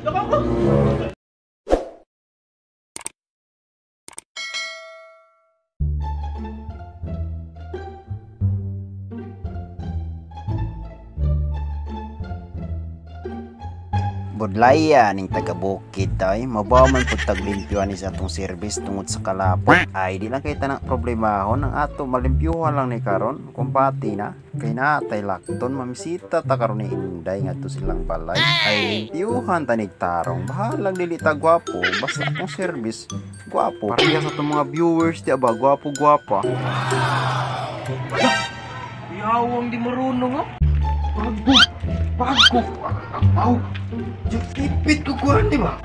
Dako ko. Budlaya ning taga bukid tay, mabaw man pud taglimpyo ani sa atong service tungod sa kalapot. Ay di lang kay tanang problemahon ang ato, malimpyuhan lang ni karon kumpati na kay naatay lakton, mamisita ta karon ni Inday ngadto silang balay. Ay limpyuhan tanig tarong, bahalang dili ta gwapo basta atong service gwapo. Pareha sa atong mga viewers di ba, gwapo gwapa. Yawang di marunong ah. Bago! Bago! Aw! Ipit ko kuhan, di ba?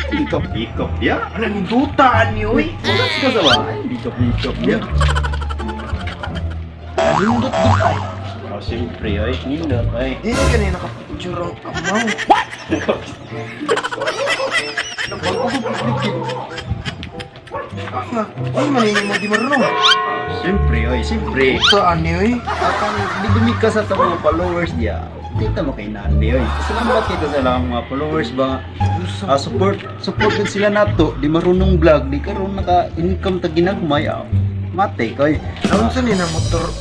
Hindi ka pick up ya. Ano yung dutaan niyo, eh? Ulas ka sa ba? Hindi ka pick up ya. Nindot di ay. Oh, siyempre ay. Nindot ay. Di ka na nakapicture ang amaw. What? Bago ko pipigil. Nga, ay maningin mo di marunong. Siyempre ay, siyempre. Dutaan niyo, eh? Akan di gumika sa itong mga followers niya. Kita mo kay Nani oy. Salamat kita sa lang mga followers ba. Support support din sila nato. Di marunong vlog, di karon naka income ta ginagmay. Ah. Mate koy. Naon sa ni na motor?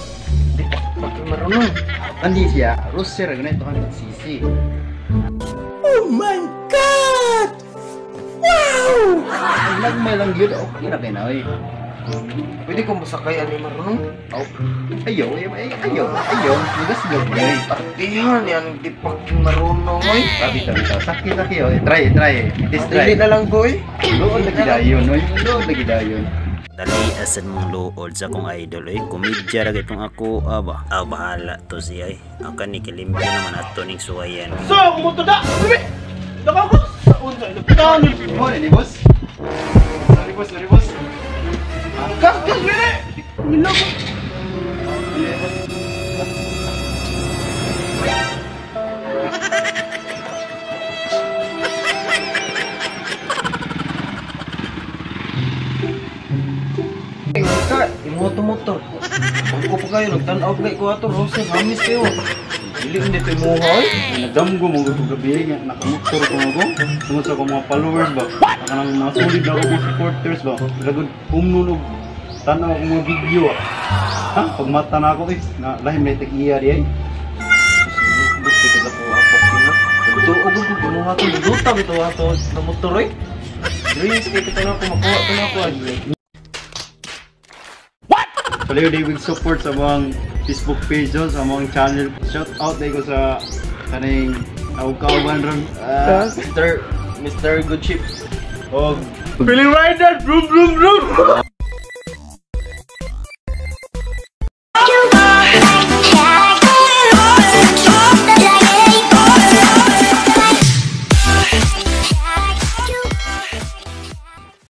Di pa marunong. Andi siya, Roser ganito 200 cc. Oh my God! Wow! Ang lagmay lang yun, okay na kay na oy. Pwede ko masakay ani marunong? Oh, ayaw, ayaw, ayaw, ayaw, nagasgag na eh. Artihan yan, di pa marunong, oy. Tabi, tabi, tabi. Saki, saki, oh. Try, try. This try. Dili na lang, boy. Loon lagi dayon, oy. Loon lagi dayon. Dali asan mong luod sa akong idol oy, komedya ra gitong ako aba. Ah, bahala to siya ay. Ang kani kilimpyo naman ato ning suwayan. So, kumuto da. Bibi. Dako ko. Sa unsa ito. Mo ni boss. Sorry boss, sorry boss. Gas gas bibi. Niloko. Ka, imo to motor. Bago pa kayo, nagtanaw kay ko ato, Rose, hamis kayo. Dili hindi to imo, oy. Nagdamgo mo ko gabi nga nakamotor ko mo ko. Tungod sa akong mga followers ba. Kanang mga solid na akong supporters ba. Lagod umnon og tanaw akong mga video. Ha, pagmata na ako eh. Na lahi may tag-iya di ay. Gusto ka ko ako kina. Tuog ko kumuha to, duta bitaw ato na motor, oy. Dreams kay kita na ako makuha to na ako. Palayo day with support sa mga Facebook page yun, sa mga channel. Shout out day ko sa kaning kauban ron. Mr. Good Chip. Og Billy Rider, vroom vroom vroom.